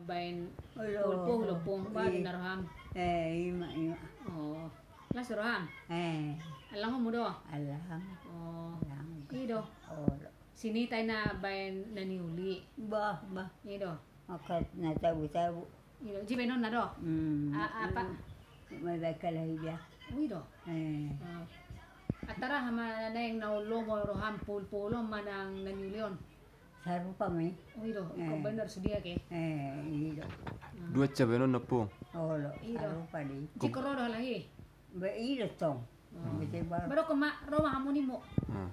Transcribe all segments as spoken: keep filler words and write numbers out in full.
Baen pulpul, pulpul, baen na roham. Eh, ima, ima. Oh. Las roham? Eh. Allangonmu do? Allang. Oh. Allang. I do. Olo. Sinita i na baen na niuli. Bah, bah. I do. Angka na tabu-tabu. I do. Ji baenonna do? Hmm. A-, apa? Mai baen kalai dia. Oh, i do. Eh. Oh. Antara hama naeng na olo mo roham pulpul on manang na niuli on. Sarupa ma i. Oh, i do. Eh. Ingkon baen do sude ake. Eh, i do. Dua ca baenonna, Pung. Olo, i do. Sarupa do i. Jiko ro do halak i. Ba, i do tong. Hmm. Bete baru. Ba dokkon ma, ro ma hamu ninmu. Hmm.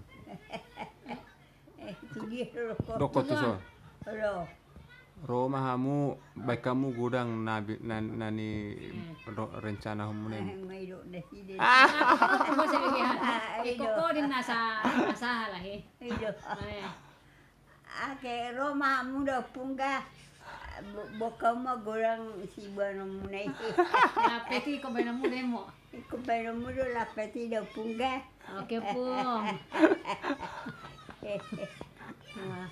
Eh, tu dia ro dokkon. Dokkon tu son. Ro. Ro ma hamu, baen hamu godang na bi-, na, na ni, hmm, ro-, rencana hamu na i. Eh, ma i do, da si de. Ah! Ah, ro, ro, ro, ro, ro. Ah, i do. Iko ko di nasa, nasa halak i. I do. Eh. Ake ro ma hamu do, Pung, ga bo-, boan hamu ma godang siboanonmuna i. Lampet i ingkon baenonmu do i mo. Ingkon baenonmu do lampet i do, Pung, ga. Oke, Pung. Nah.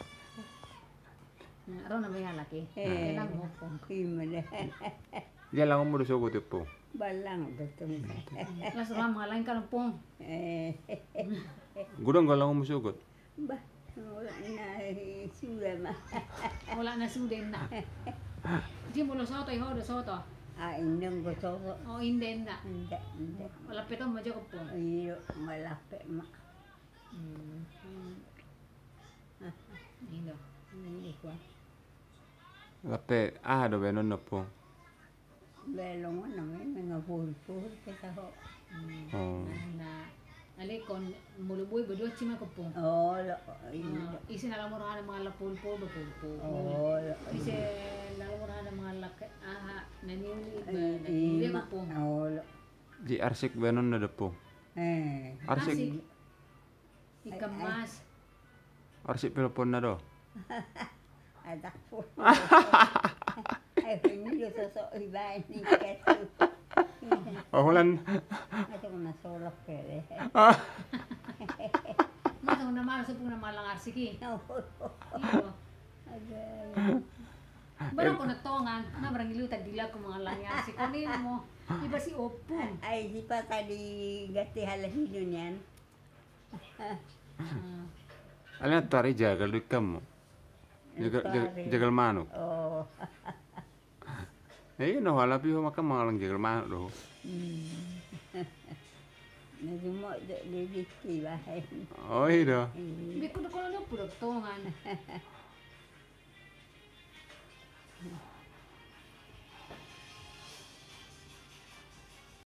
Nah, ro na baen halak i. Eh. Elang mo, Pung. Ima da. Dia allangonmu do sogot i, Pung. Ba allang do, Pung. Las roham mangallang i kan, Pung. Eh. Godang do allangonmu sogot. Bah, olat na suda ma. Olat na suda inna. Dia molo soto, i ho do soto? Ah, inda anggo soto. Oh, inda, inda. Inda, inda. Lampet on ma jo, Pung. Iyo, ma lampet ma. Hmm. Hmm. Inda. Inda, Pung. Lampet aha do baenonna, Pung? Belong on namanya, mangapul-pul kita ho. Hmm. Oh. Nah, nah, alai ingkon molo boi ba dua ci ma, Pung. Olo, i do. Ah, ise na laho rohana mangallang pulpul, ba pulpul. Olo, i do. Ise na laho rohana mangallang aha, na niuli, ba na niuli, Pung. Olo. Di arsik baenonna do, Pung. Eh. Arsik. Arsik. Ikan mas. Arsik pe loponna do. Ada pun. Ai, ini do sosok ibaen ni ketu. Oh, holan. Masuk na solok pe. Ah. Masuk na, masuk na mangallang arsik i. Oh. Iyo. Aduh. Barang kona tongan, na barang ilu tadi laku mangallang arsik i, ninmu. Iba si Opung. Ai, si pa tadi gati halak i do nian. Alai na tari jagal do ikam mo. Jagal, jagal, jagal manuk. Oh. Eh, na ho alap i ho maka mangallang jagal manuk do. Hmm. Na semua do di, di, di bahen. Oh, i do. Iya. Bikku do kolo do pudok tongan.